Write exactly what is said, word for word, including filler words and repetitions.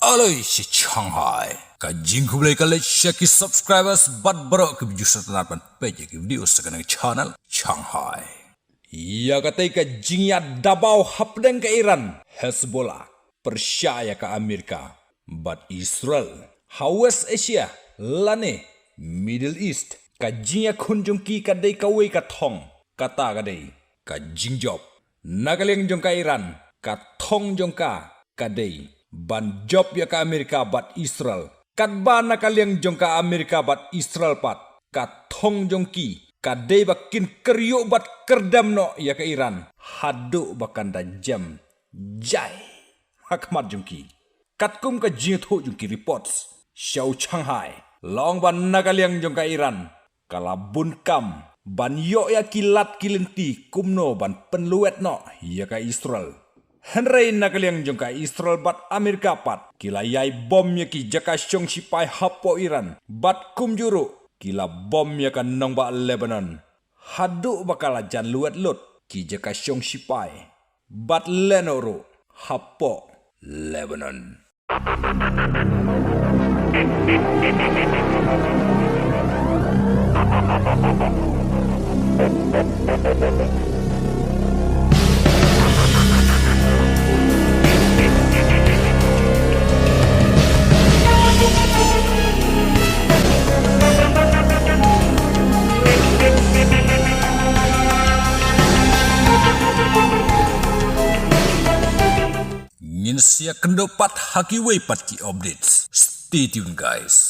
Aloi shi Shanghai. Ka jingkhublei ka leit sha ki subscribers bad baroh ki views sa tang ban peit ïa ki video sa kane ka channel Shanghai. Ïa katei ka jingïadabaw hapdeng ka Iran, Hezbollah, pyrshah ïa ka Amerika bad Israel ha West Asia lane Middle East, ka jingïakhun jong ki ka dei kawei ka thong, kata ka dei ka jingjop. Na ka liang jong ka Iran, ka thong jong ka ka dei ban jop ïa ka Amerika bad Israel. Katba na ka liang jong ka Amerika bad Israel pat, ka thong jong ki ka dei ba kin kyrïoh bad kyrdem noh ïa ka Iran haduh ba kan da jem jai ha khmat jong ki. Katkum ka jingthoh jong ki reports sha u Shanghai, long ba na ka liang jong ka Iran ka la bun kam ban ïoh ïa ki lad ki lynti kumno ban pynlwet noh ïa ka Israel. Hynrei na ka liang jong ka Israel bad Amerika pat, ki la ïai bom ïa ki jaka shong shipai hapoh Iran bad kumjuh ruh ki la bom ïa ka nongbah Lebanon, haduh ba ka la jan lwet lut ki jaka shong shipai bad lehnoh ruh hapoh Lebanon. Ngin sa ïakynduh pat ha kiwei pat ki updates. Stay tuned, guys.